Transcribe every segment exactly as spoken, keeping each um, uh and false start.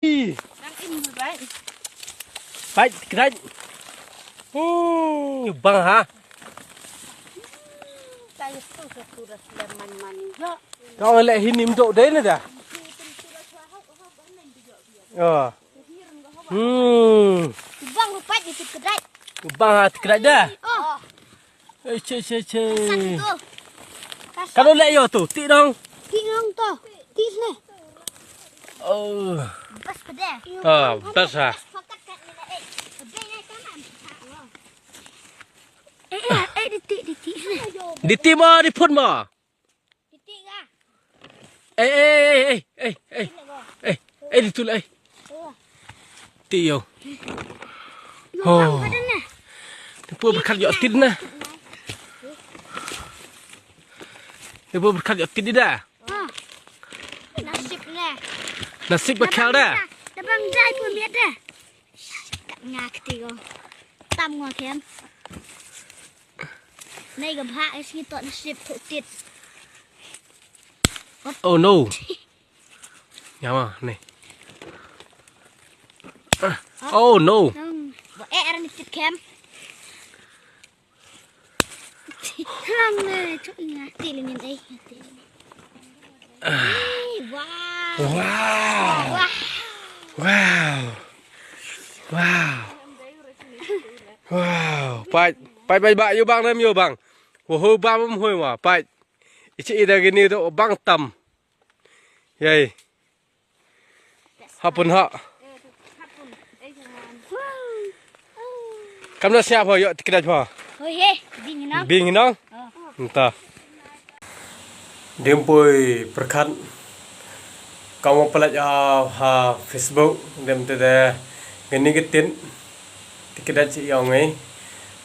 Dang im du bai. Pait, kdait. Hmm, bang ha. Kai tu sa tu ras lem man man yo. Kau le hin im do de ne da. Oh. Hmm. Bang pait ni tu kdait. Bang ha, kdait da. Oh. Ei, che, che, che. Sat tu. Ka lo le yo tu, ti dong. Ti dong tu. Ti sne. Oh. Bas pede. Ah, bas ha. Bas pakat kat ni na, eh. Pede ni kanan. Eh, eh, eh, di ti, di ti sne. Di ti mo, di phun mo. Di ti ga. Eh, eh, eh, eh, eh, eh. Ini ko. Eh, eh, di tu le, eh. Oh. Ti yo. Yo, oh. Bang kat na. Ni pu berkat yo ti na. Ni pu berkat yo ti da. Ah. Nasib ne. Nasib berkat da. Da bang dai pu miat da. Kat nga kti ko. Tam nga kem. Nei ka bha, eh, sngi to nasib tu tit. Oh no. Nya ma, ni. Ah, oh no. Nang. Ba, eh, aran tit kem. Lang ne, chok nga, ti le ngin, eh, ti le ngin. Eh, wow. Wow. Wow. Wow. Wow. Wow. Pait, pait, pait, ba, yo bang, rem yo bang. Wo ho bam, um hoi wa, pait. Ichi ida gini do bang tam. Yai. Hapun ha. Kam na siap ho yo, ti kdait ho. Hoi he, bing nong. Bing nong? Oh. Nta. Dim poi perkat. Kam wa pelaj ha, ha Facebook, dem te de gini getin. Ti kdait chi yong ei.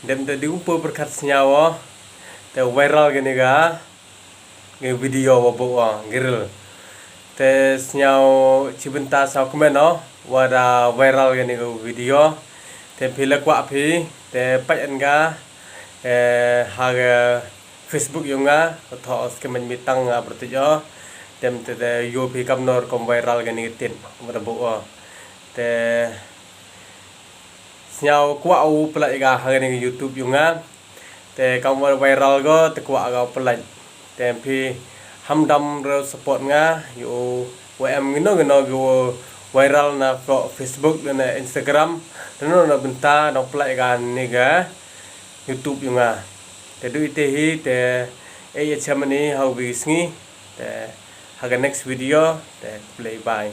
Dem te dim poi perkat sñiaw o. Te viral gini ga. Ngi video wa booh o, ngi reel. Te sñiaw chibynta sñiaw kmen o, wa da viral kani ka video. Te phi le kwah phi, te pait en ka, eh, ha ka Facebook yong nga, thoh o skmen mi tang nga pyrtuid o. Tem te, te yoo phi kamno rukom viral kani ka tip, wa da booh o. Te sñiaw kwah u pynlait ka ha kani ka YouTube yong nga. Te kam wa viral ko, te kwah ka u pynlait. Te phi ham dam re support nga, yow wa em ngino ngino ki wa viral na fo-, Facebook, na Instagram, na no na bynta, na pynlait ka ni ka YouTube yong nga. Te du ite hi, te e ya chemani ha u wi sngi, te ha ka next video, te play bye.